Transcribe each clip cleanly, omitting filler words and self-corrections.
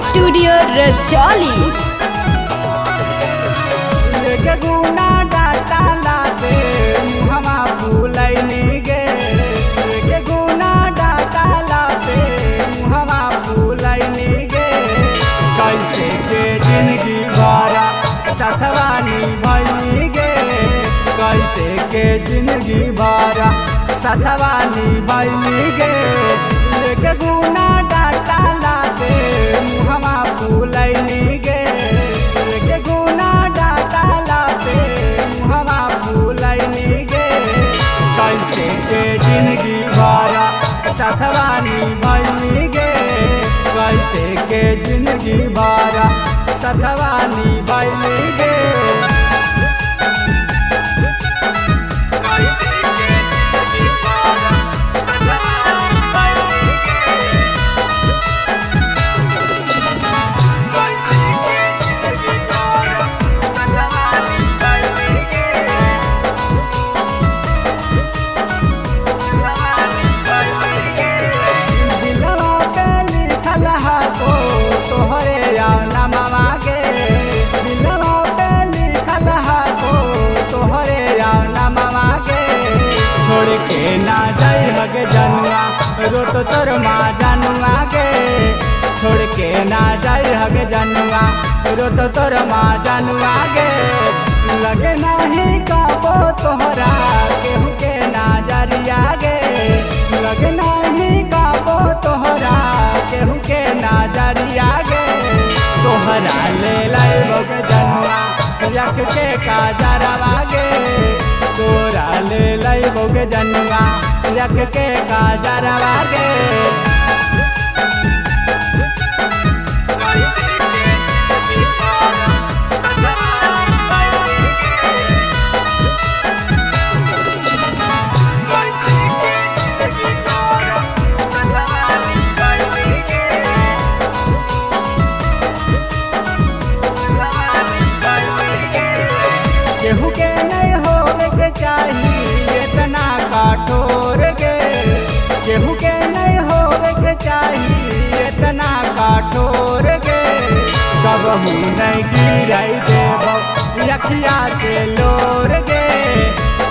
Studio Rajauli. लेके गुना data लाते मुहमा फूलैली गे, लेके गुना डाटा लाते मुहमा फूलैली गे। कैसे के जिंदगी भरा सथवानी भैली गे, कैसे के जिंदगी भरा सथवानी भैली गे। लेके गुना डाटा लाते मुहमा फूलैली गे, लेके गुना डाटा लाते मुहमा फूलैली गे। कैसे के जिंदगी भरा सथवानी भैली गे, कैसे के जिंदगी भरा सथवानी भैली गे। दिलवा पे लिखल हको तोहरे नामवा गे, दिलवा पे लिखल हको तोहरे नामवा गे। छोड़ के ना जाई हगे जनुआ रोत तोर माँ जनुआ गे, छोड़ के ना जाई हगे जनुआ रोत तोर माँ जनुआ गे। लगे नाही काबो तोहरा केहू के नजरिया गे, लगे नाही काबो तोहरा केहू के नजरिया गे। तोहरा ले लाइबो गे जनुआ रख के काजरवा गे, तोरा ले लाइबो गे जनुआ रख के काजरवा गे। केहू के नहीं होवे के चाही इतना कठोर गे, केहू के नहीं होवे के चाही इतना कठोर गे। कबहू नहीं गिराई देबो रखिया से लोर गे,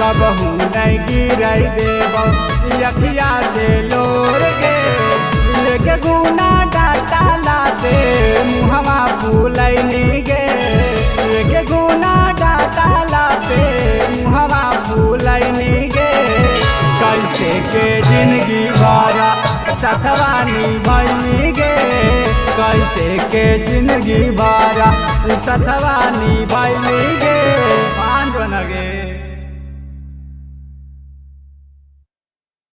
कबहू नहीं गिराई देबो रखिया से लोर गे। लेके गुना डाटा लाते मुहमा फूलैली गे, लेके गुना डाटा लाते मुहमा फूलैली गे। कैसे के जिंदगी भरा सथवानी भैली गे, कैसे के जिंदगी भरा सथवानी भैली गे। मान गे।